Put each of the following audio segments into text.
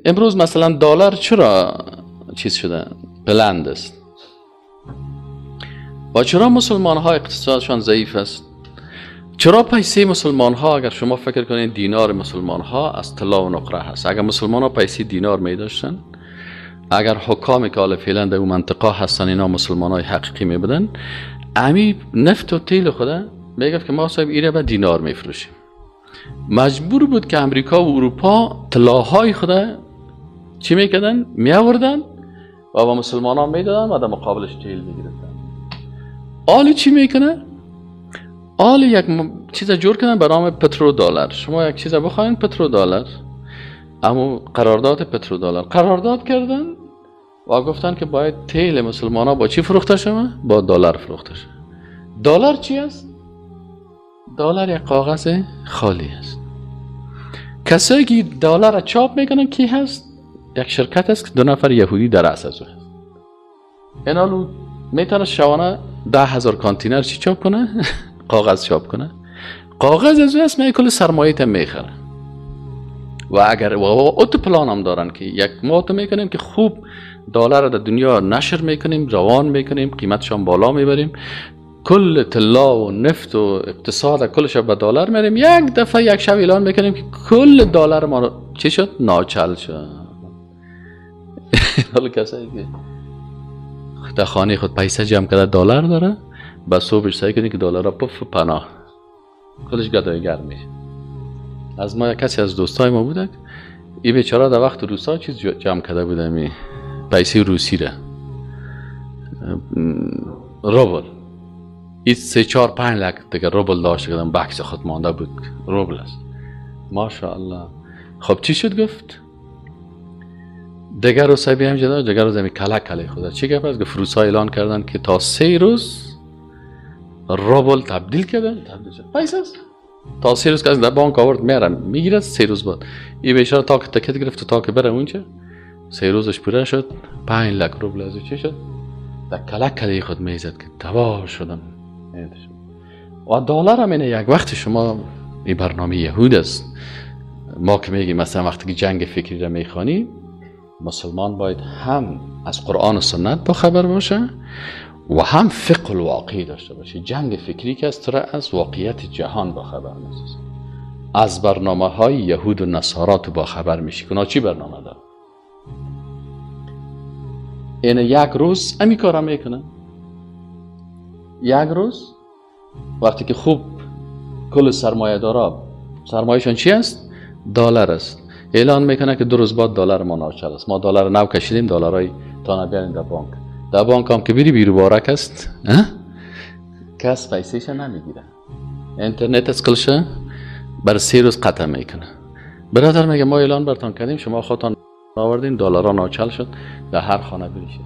امروز مثلا دلار چرا چیز شده بلند است و چرا مسلمان ها اقتصادشان ضعیف است؟ چرا پیسه مسلمان ها، اگر شما فکر کنید دینار مسلمان ها از طلا و نقره هست، اگر مسلمان ها پیسه دینار می داشتن، اگر حکام که حالا فعلا در اون منطقه هستن اینا مسلمان های حقیقی می بودن، امی نفت و تیل خوده میگفت که ما صاحب ایره به دینار می فروشیم. مجبور بود که امریکا و اروپا طلاهای خوده چی میکردن؟ می آوردن و با مسلمان ها می دادن و در مقابلش تیل می گرفتن. آلی چی میکنه؟ آلی یک چیز جور کردن به نام پترو دلار. شما یک چیز بخواین پترو دلار، اما قرارداد پترو دلار قرارداد کردن و گفتن که باید تیل مسلمان ها با چی فروخته شوه؟ با دلار فروخته شوه. دلار چی است؟ دلار یک کاغذ خالی است. کسایی که دلار را چاپ میکنن کی هست؟ یک شرکت است که 2 نفر یهودی در رأس از او هست. اینالو میتونه شبانه 10,000 کانتینر چی چاپ کنه؟ کاغذ چاپ کنه. کاغذ از او است، می کل سرمایه تا میخره. و اگر و اوت پلان هم دارن که یک ما تو میکنیم که خوب دلار در دنیا نشر میکنیم، روان میکنیم، قیمتش هم بالا میبریم، کل طلا و نفت و اقتصاد کلش به دلار میریم. یک دفعه یک شب اعلان میکنیم که کل دلار ما چی شد؟ ناچل شد. حالا کسایی که در خانه خود پیسه جمع کرده دلار داره، با صبحش سعی کنید که دلار را پف پناه خودش گدایگر میشه. از ما کسی از دوستای ما بوده، این بیچاره در وقت روسا چیز جمع کرده بوده، می پیسه روسی را روبل، این 3 4 5 لک دیگه روبل داشت کردم، بکس خود مانده بود روبل است ماشاءالله. خب چی شد؟ گفت دیگر روز سبی هم جدا، دیگر روز همی کله کله خدا چی گفت است؟ گفت روسا اعلان کردن که تا 3 روز روبل تبدیل کردن، تبدیل شد پیسه است. تا 3 روز که از در بانک آورد میرم میگیرد، 3 روز بعد این بیچاره تا که تکت گرفت و تا که بره اونجا 3 روزش پوره شد، 5 لک روبل از چی شد؟ در کله کله خود میزد که تباه شدم. و دلار هم اینه، یک وقت شما این برنامه یهود است. ما که میگیم مثلا وقتی که جنگ فکری را میخوانی، مسلمان باید هم از قرآن و سنت با خبر باشه و هم فقه الواقعی داشته باشه. جنگ فکری که از تو از واقعیت جهان با خبر میسازه، از برنامه های یهود و نصارا تو با خبر میشی که چی برنامه داره. این یک روز امی کارا میکنه. یک روز وقتی که خوب کل سرمایه دارا سرمایهشان چی است؟ دلار است. اعلان میکنه که 2 روز بعد دلار ما ناچل است، ما دلار نو کشیدیم، دلارای تا نبیاریم در بانک. در بانک هم که بری بیرو بارک است، کس پیسهش نمیگیره. اینترنت از کلشه بر 3 روز قطع میکنه. برادر میگه ما اعلان برتان کردیم، شما خودتان آوردین، دلارا ناچل شد، در هر خانه بریشید.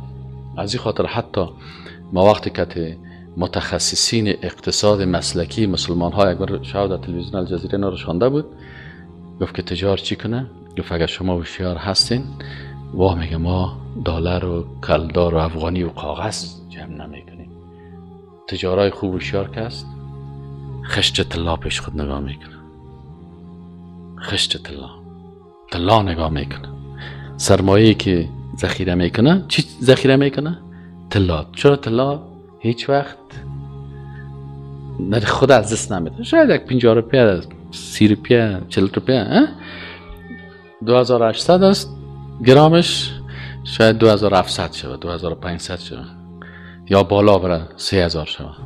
از این خاطر حتی ما وقتی که متخصصین اقتصاد مسلکی مسلمان ها یک بار شاید در تلویزیون الجزیره نرشانده بود، گفت که تجار چی کنه؟ گفت اگر شما هوشیار هستین، وا میگه ما دلار و کلدار و افغانی و کاغذ جمع نمیکنیم. تجارای خوب هوشیار که است خشت طلا پیش خود نگاه میکنه، خشت طلا، طلا نگاه میکنه. سرمایه‌ای که ذخیره میکنه چی ذخیره میکنه؟ طلا. چرا طلا هیچ وقت خود از دست نمیده؟ شاید یک 50 روپیه، 30 روپیه، 40 روپیه، 2800 است گرامش، شاید 2700 شود، 2500 شود، یا بالا بره 3000 شود،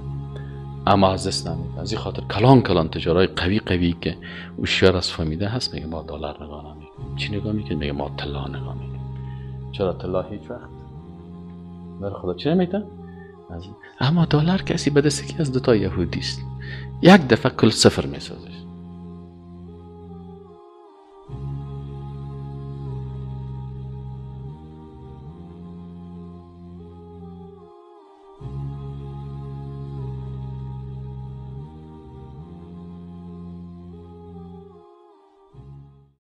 اما از دست نمیده. از این خاطر کلان کلان تجارای قوی قوی که هوشیار از فهمیده هست میگه ما دلار نگاه نمیکنیم. چی نگاه میکنیم؟ میگه ما طلا نگاه میکنیم. چرا طلا هیچ وقت بر خدا چی نمیده؟ اما دلار کسی به دست کی از 2 تا یهودی است، یک دفعه کل صفر میسازش.